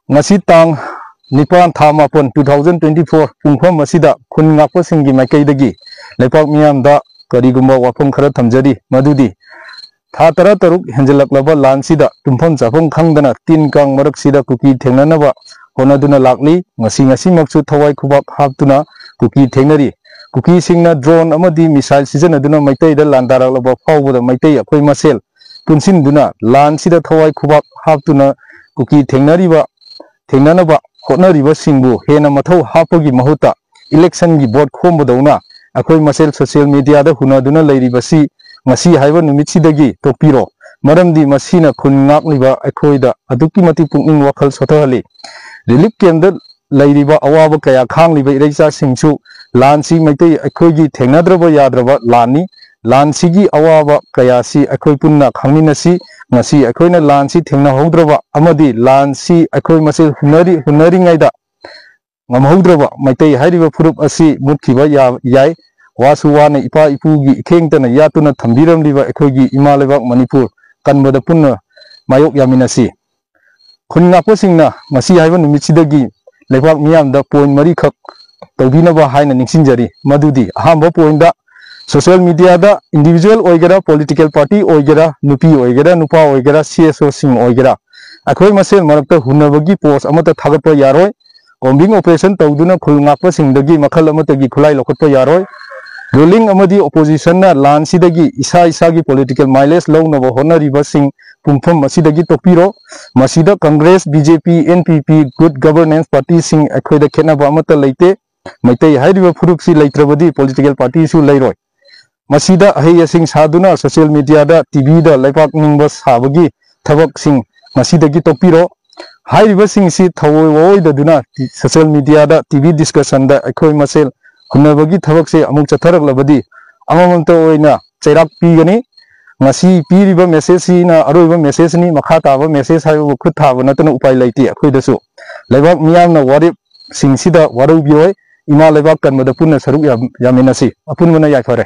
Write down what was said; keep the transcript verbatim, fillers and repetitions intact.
ꯉꯁꯤ ꯇꯥꯡ ꯅꯤꯄꯥꯟ, ꯊꯥ ꯃꯥꯄꯟ, two thousand twenty four, ꯄꯨꯡꯐꯝ ꯑꯁꯤꯗ ꯈꯨꯟ ꯉꯥꯛꯄꯁꯤꯡꯒꯤ ꯃꯥꯏꯀꯩꯗꯒꯤ ꯂꯩꯄꯥꯛ ꯃꯤꯌꯥꯝꯗ ꯀꯔꯤꯒꯨꯝꯕ ꯋꯥꯐꯝ ꯈꯔ ꯊꯝꯖꯔꯤ, ꯃꯗꯨꯗꯤ ꯊꯥ ꯇꯔꯥ ꯇꯔꯨꯛ ꯍꯦꯟꯖꯜꯂꯛꯂꯕ ꯂꯥꯟꯁꯤꯗ ꯇꯨꯝꯐꯝ ꯆꯥꯐꯝ ꯈꯪꯗꯅ ꯇꯤꯟ ꯀꯥꯡ ꯃꯔꯛꯁꯤꯗ ꯀꯨꯀꯤ ꯊꯦꯡꯅꯅꯕ ꯍꯣꯠꯅꯗꯨꯅ ꯂꯥꯛꯂꯤ꯫ ꯉꯁꯤ ꯉꯁꯤꯃꯛꯁꯨ ꯊꯋꯥꯏ ꯈꯨꯕꯥꯛ ꯍꯥꯞꯇꯨꯅ ꯀꯨꯀꯤ ꯊꯦꯡꯅꯔꯤ꯫ ꯀꯨꯀꯤꯁꯤꯡꯅ drone ꯑꯃꯗꯤ missile ꯁꯤꯖꯤꯟꯅꯗꯨꯅ ꯃꯩꯇꯩꯗ ꯂꯥꯟꯗꯥꯔꯛꯂꯕ ꯐꯥꯎꯕꯗ ꯃꯩꯇꯩ ꯑꯩꯈꯣꯏ ꯃꯁꯦꯜ ꯄꯨꯟꯁꯤꯟꯗꯨꯅ ꯂꯥꯟꯁꯤꯗ ꯊꯋꯥꯏ ꯈꯨꯕꯥꯛ ꯍꯥꯞꯇꯨꯅ ꯀꯨꯀꯤ ꯊꯦꯡꯅꯔꯤꯕ, ꯊꯦꯡꯅꯅꯕ ꯍꯣꯠꯅꯔꯤꯕꯁꯤꯡꯕꯨ ꯍꯦꯟꯅ ꯃꯊꯧ ꯍꯥꯞꯄꯒꯤ ꯃꯍꯨꯠꯇ election ꯒꯤ vote ꯈꯣꯝꯕꯗꯧꯅ ꯑꯩꯈꯣꯏ ꯃꯁꯦꯜ social media ꯗ ꯍꯨꯟꯅꯗꯨꯅ ꯂꯩꯔꯤꯕꯁꯤ ꯉꯁꯤ ꯍꯥꯏꯕ ꯅꯨꯃꯤꯠꯁꯤꯗꯒꯤ ꯇꯣꯛꯄꯤꯔꯣ꯫ ꯃꯔꯝꯗꯤ ꯃꯁꯤꯅ ꯈꯨꯟ ꯉꯥꯛꯂꯤꯕ ꯑꯩꯈꯣꯏꯗ ꯑꯗꯨꯛꯀꯤ ꯃꯇꯤꯛ ꯄꯨꯛꯅꯤꯡ ꯋꯥꯈꯜ ꯁꯣꯊꯍꯜꯂꯤ꯫ Relief camp ꯇ ꯂꯩꯔꯤꯕ ꯑꯋꯥꯕ ꯀꯌꯥ ꯈꯥꯡꯂꯤꯕ ꯏꯔꯩꯆꯥꯁꯤꯡꯁꯨ ꯂꯥꯟꯁꯤ ꯃꯩꯇꯩ ꯑꯩꯈꯣꯏꯒꯤ ꯊꯦꯡꯅꯗ꯭ꯔꯕ ꯌꯥꯗ꯭ꯔꯕ ꯂꯥꯟꯅꯤ꯫ ꯂꯥꯟꯁꯤꯒꯤ ꯑꯋꯥꯕ ꯀꯌꯥꯁꯤ ꯑꯩꯈꯣꯏ ꯄꯨꯟꯅ ꯈꯪꯃꯤꯟꯅꯁꯤ꯫ ꯉꯁꯤ ꯑꯩꯈꯣꯏꯅ ꯂꯥꯟꯁꯤ ꯊꯦꯡꯅꯍꯧꯗ꯭ꯔꯕ ꯑꯃꯗꯤ ꯂꯥꯟꯁꯤ ꯑꯩꯈꯣꯏ ꯃꯁꯦꯜ ꯍꯨꯟꯅꯔꯤ-, ꯍꯨꯟꯅꯔꯤꯉꯩꯗ ꯉꯝꯍꯧꯗ꯭ꯔꯕ ꯃꯩꯇꯩ ꯍꯥꯏꯔꯤꯕ ꯐꯨꯔꯨꯞ ꯑꯁꯤ ꯃꯨꯠꯈꯤꯕ ꯌꯥ-, ꯌꯥꯏ꯫ ꯋꯥꯁꯨ ꯋꯥꯅ ꯏꯄꯥ ꯏꯄꯨꯒꯤ ꯏꯈꯦꯡꯇꯅ ꯌꯥꯠꯇꯨꯅ ꯊꯝꯕꯤꯔꯝꯂꯤꯕ ꯑꯩꯈꯣꯏꯒꯤ ꯏꯃꯥ ꯂꯩꯕꯥꯛ ꯃꯅꯤꯄꯨꯔ ꯀꯟꯕꯗ ꯄꯨꯟꯅ ꯃꯥꯌꯣꯛ ꯌꯥꯃꯤꯟꯅꯁꯤ꯫ ꯈꯨꯟ ꯉꯥꯛꯄꯁꯤꯡꯅ ꯉꯁꯤ ꯍꯥꯏꯕ ꯅꯨꯃꯤꯠꯁꯤꯗꯒꯤ ꯂꯩꯕꯥꯛ ꯃꯤꯌꯥꯝꯗ point ꯃꯔꯤꯈꯛ ꯇꯧꯕꯤꯅꯕ ꯍꯥꯏꯅ ꯅꯤꯡꯁꯤꯡꯖꯔꯤ꯫ ꯃꯗꯨꯗꯤ ꯑꯍꯥꯟꯕ point ꯗ social media ꯗ individual ꯑꯣꯏꯒꯦꯔꯥ, political party ꯑꯣꯏꯒꯦꯔꯥ, ꯅꯨꯄꯤ ꯑꯣꯏꯒꯦꯔꯥ, ꯅꯨꯄꯥ ꯑꯣꯏꯒꯦꯔꯥ, C S O ꯁꯤꯡ ꯑꯣꯏꯒꯦꯔꯥ, ꯑꯩꯈꯣꯏ ꯃꯁꯦꯜ ꯃꯔꯛꯇ ꯍꯨꯟꯅꯕꯒꯤ post ꯑꯃꯠꯇ ꯊꯥꯒꯠꯄ ꯌꯥꯔꯣꯏ꯫ Combing operation ꯇꯧꯗꯨꯅ ꯈꯨꯜ ꯉꯥꯛꯄꯁꯤꯡꯗꯒꯤ ꯃꯈꯜ ꯑꯃꯠꯇꯒꯤ ꯈꯨꯠꯂꯥꯏ ꯂꯧꯈꯠꯄ ꯌꯥꯔꯣꯏ꯫ Ruling ꯑꯃꯗꯤ opposition ꯅ ꯂꯥꯟꯁꯤꯗꯒꯤ ꯏꯁꯥ ꯏꯁꯥꯒꯤ political mileage ꯂꯧꯅꯕ ꯍꯣꯠꯅꯔꯤꯕꯁꯤꯡ ꯄꯨꯡꯐꯝ ꯑꯁꯤꯗꯒꯤ ꯇꯣꯛꯄꯤꯔꯣ꯫ ꯃꯁꯤꯗ Congress, B J P, N P P, good governance party ꯁꯤꯡ ꯑꯩꯈꯣꯏꯗ ꯈꯦꯠꯅꯕ ꯑꯃꯠꯇ ꯂꯩꯇꯦ꯫ ꯃꯩꯇꯩ ꯍꯥꯏꯔꯤꯕ ꯐꯨꯔꯨꯞꯁꯤ ꯂꯩꯇ꯭ꯔꯕꯗꯤ political party ꯁꯨ ꯂꯩꯔꯣꯏ꯫ ꯃꯁꯤꯗ ꯑꯍꯩ ꯑꯁꯤꯡ ꯁꯥꯗꯨꯅ social media ꯗ, T V ꯗ ꯂꯩꯕꯥꯛ ꯅꯤꯡꯕ ꯁꯥꯕꯒꯤ ꯊꯕꯛꯁꯤꯡ ꯉꯁꯤꯗꯒꯤ ꯇꯣꯛꯄꯤꯔꯣ꯫ ꯍꯥꯏꯔꯤꯕꯁꯤꯡꯁꯤ ꯊꯑꯣꯏ ꯋꯥꯑꯣꯏꯗꯗꯨꯅ social media ꯗ, T V discussion ꯗ ꯑꯩꯈꯣꯏ ꯃꯁꯦꯜ ꯍꯨꯟꯅꯕꯒꯤ ꯊꯕꯛꯁꯦ ꯑꯃꯨꯛ ꯆꯠꯊꯔꯛꯂꯕꯗꯤ ꯑꯃꯃꯝꯇ ꯑꯣꯏꯅ ꯆꯩꯔꯥꯛ ꯄꯤꯒꯅꯤ꯫ ꯉꯁꯤ ꯄꯤꯔꯤꯕ message ꯁꯤꯅ ꯑꯔꯣꯏꯕ message ꯅꯤ꯫ ꯃꯈꯥ ꯇꯥꯕ message ꯍꯥꯏꯕꯕꯨ ꯈꯨꯠ ꯊꯥꯕ ꯅꯠꯇꯅ ꯎꯄꯥꯏ ꯂꯩꯇꯦ꯫ ꯑꯩꯈꯣꯏꯗꯁꯨ ꯂꯩꯕꯥꯛ ꯃꯤꯌꯥꯝꯅ ꯋꯥꯔꯦꯞꯁꯤꯡꯁꯤꯗ ꯋꯥꯔꯧꯕꯤꯔꯣꯏ꯫ ꯏꯃꯥ ꯂꯩꯕꯥꯛ ꯀꯟꯕꯗ ꯄꯨꯟꯅ ꯁꯔꯨꯛ ꯌꯥ-, ꯌꯥꯃꯤꯟꯅꯁꯤ꯫ ꯑꯄꯨꯟꯕꯅ ꯌꯥꯏꯐꯔꯦ꯫